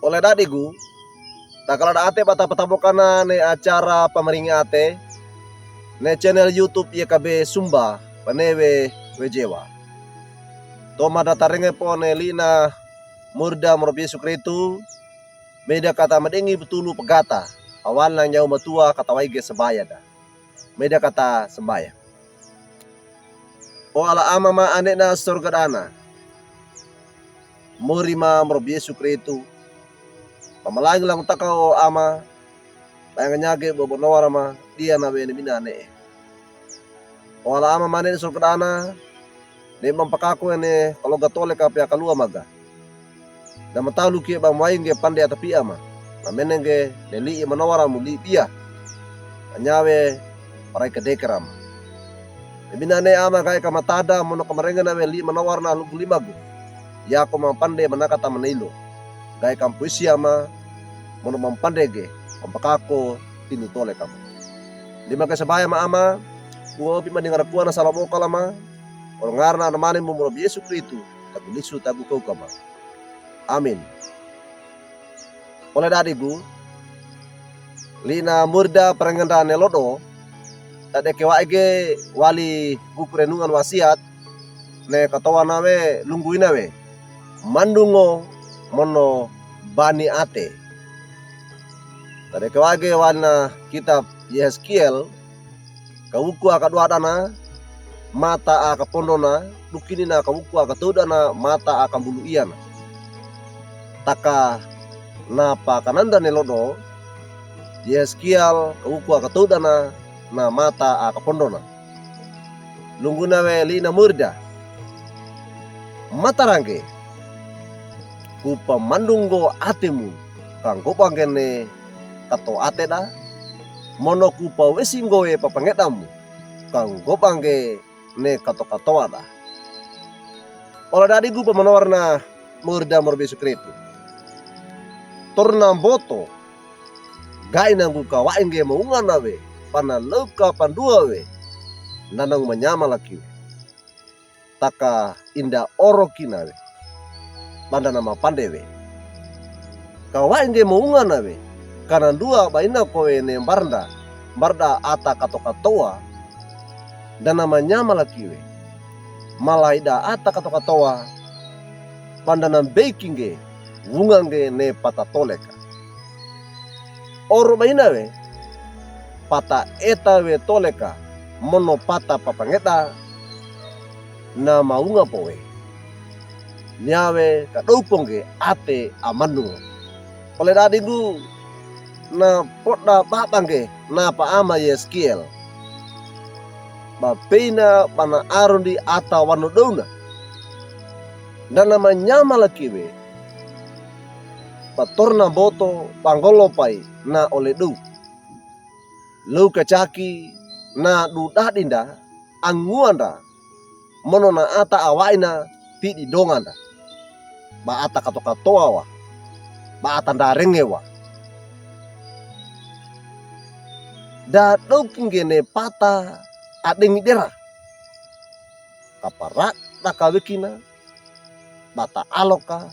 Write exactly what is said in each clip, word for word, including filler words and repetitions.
Ole dadigu, takaloda ate ba tapataboka ne acara pamaringi ate ne channel YouTube Yekabe Sumba, pane we wejewa. Toma datarenge po ne lina murda morob Yesu Kristu, meda kata madengi betulu pegata, awal na nyau matua kata waige sebaya da. Meda kata sembaya. O ala Ama ma ane na sorga dana. Mori ma morob Yesu Kristu. Pamalangi lango takaw o Ama. Payanganyage bo bonowar ma, diya na we ne mina ne. O ala Ama ma ane na sorga dana. Ne mampakako ne kaloga tole ka pia kalua maga. Na mataluki ba mwainge pande atapiama. Na menenge ne lii manowara mu lii bia. Anyawe parai kedekera ma. Ne mina ne Ama gaika matada mono kamarengena we lii manowara na lugu limagu. Yako ma pande manakata maneilo. Gaika mpuisi Ama mono mampandege mampakako tilu tole kama. Lima ke sebaya ma Ama, kuo pi mani ngara kuana salamo kalama. Oro ngarana anamane mu morob Yesu Kristu, tagu lisu tagu kau kama. Amin. Ole dadigu, lina murda parengenda ne lodo, tadeke waige wali buku renungan wasiat, ne katowa na we lunggu ina we. Mandungo mono bani ate. Tadeke waige wali na kitab Yeskiel, kawuku akaduadana, mata akapondona, dukinina kawuku akatoudana, mata akambuluiana. Taka na pakananda ne lodo, Yeskiel kawuku akatoudana, na mata akapondona. Lunggu na we lina murda. Matarange, kupamandungo ate mu, kanggobange ne kato ate da, mono kupawesingo we papangedamu, kanggobange ne kato katoa da. Ole dadigu pamanowar na murda morob Yesu Kristu. Torna mboto, gaina ngu kawainge maunga na we, pana lauka pandua we, nana ngu manyama laki we. Taka inda oro kina we. Banda na mapande we. Kawainge maunga na we. Kanandua ba ina kowe ne mbarda. Mbarda ata kato katoa. Dana manyama laki we. Malaida ata kato katoa. Banda na mbeikinge. Wungange ne pata tole ka. Oro ba ina we, pata eta we tole ka, mono pata papangeda, na maunga po we. Niawe kadouponge ate amandungo. Ole dadigu, na poda babange, na paama Yeskiel. Ba peina bana arondi ata wanodouna. Dana manyama laki we, patorna mboto, pangolopai, na ole dou. Lou kachaki, na dudadinda, anguanda, mono na ata awaina, pidi donganda. Ba ata kato katoa wa, ba ata ndarenge wa. Dadoukinge ne pata, adengidera. Kaparada kawekina, bata aloka,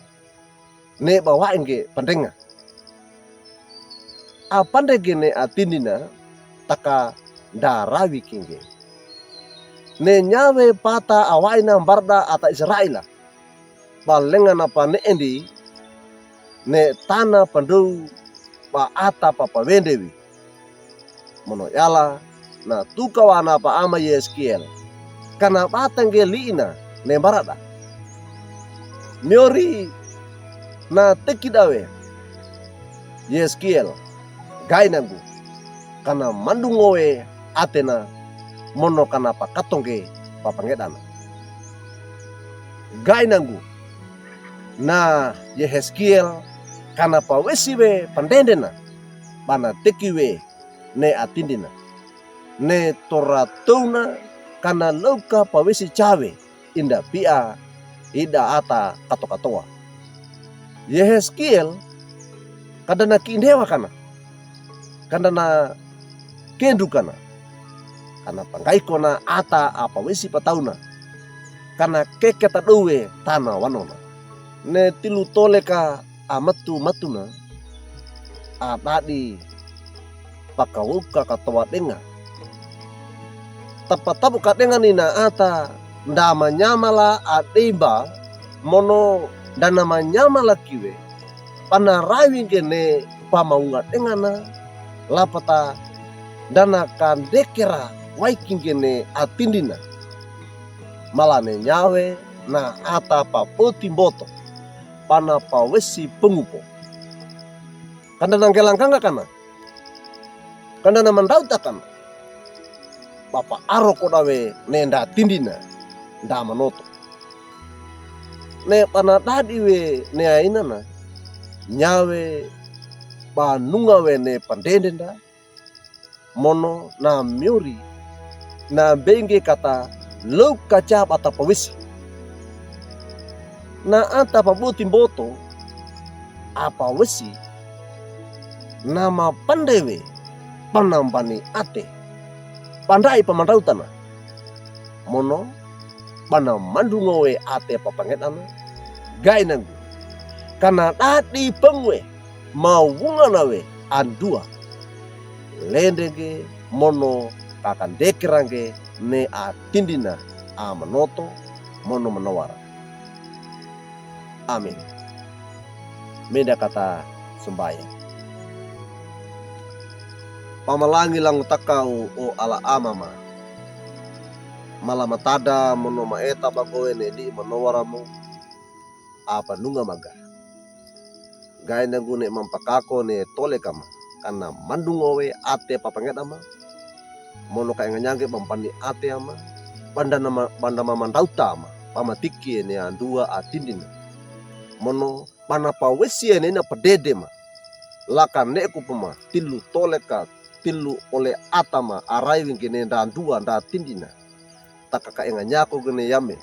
ne bawainge pandenga. Apandege ne atindina, taka ndarawikinge. Ne niawe pata awaina mbarda ata Israela. Balenga na paneendi, ne tana pandou ba ata papawendewi. Mono yala, na tukawa na paama Yeskiel. Kana batange liina, ne mbarada. Miori, na tekida we. Yeskiel, gaina ngu. Kana mandungo we atena, mono kana pakatonge papangedana. Gaina ngu. Na Yeheskiel, kana pawesi we pandendena, bana teki we ne atindina. Ne toratouna kana louka pawesi chawe inda pia ida ata kato katoa. Yeheskiel, kandana kiindewa kana. Kandana kendu kana. Kana pangaikona ata apawesi patauna. Kana keketa dowe tana wanona. Ne tilu tole ka a matu-matuna, a dadi pakawuka katowa denga. Tapatabu ka denga ni na ata nda manyamala a deba, mono nda na manyamala kiwe, pana rawi ngene pamaunga dengana, lapata nda na kandekera waiki ngene a tindina. Malane nyawe na ata pabotimboto, pana pawesi pengupo. Ka nda na nggelangkanga kana, ka nda na mandauta kana, papaaro koda we ne nda tindina, nda manoto. Ne pana dadi we ne ainana, nyawe panunga we ne pandendenda, mono na miori, na benge kata lou kaca bata pawesi. Na ata pabotimboto, a pawesi, na mapande we pana mbani ate, pandai pamandautana. Mono pana mandungo we ate papangedana, gainanggu. Kana dadi pengwe, mawungana we andua. Lendege mono kakandekerange ne a tindina a manoto mono manowara. Amin. Menda kata sambaya. Pamalangi lango takaw o ala amama. Mala matada mono maeta bakowe ne di manowara mo. A panunga maga. Gainanggu ne mampakako ne tole kama. Kana mandungo we ate papangedama. Mono kainganyange pampani ate ama. Panda nama, panda mamandauta ama. Pamatiki ne andua a tindina. Mono pana pawesi ne na padede ma. Laka neku pama tilu tole ka tilu ole atama arai wingine nda andua nda tindina. Taka kainganyako gene yame.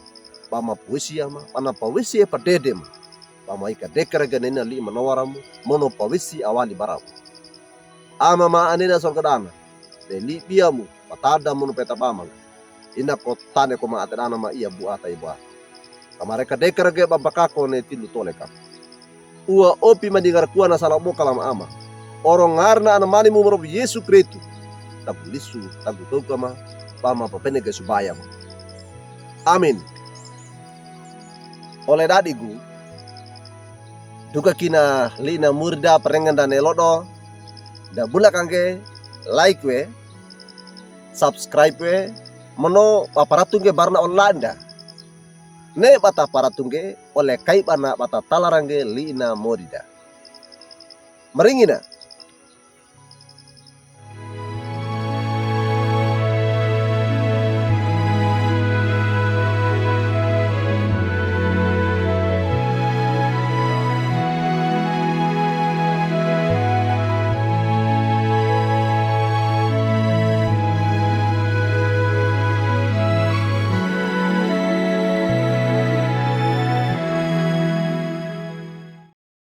Pama pawesi ama, pana pawesi e padede ma. Pama ika dekere gene na li manowara mo, mono pawesi awali bara mo. Amama ane na sorgadana, ne li biamu, patada mono peta pamang. Ina kotane koma atedana ma ia buata ia buata. Kamare ka dekere ge pampakako ne tilu tole ka. Ua opi madingar kuana sala boka lama ama. Oro ngarna ana mani mu morob Yesu Kristu. Tagu lisu, tagu toka ma, pama papene ge subaya ma. Amin. Ole dadigu, duka kina lina murda perengan dane lodo, da bula kangge, like we, subscribe we, mono paparatunge barna olanda. Ne bata paratunge, ole kai bana bata talarangge lina morida. Maringina,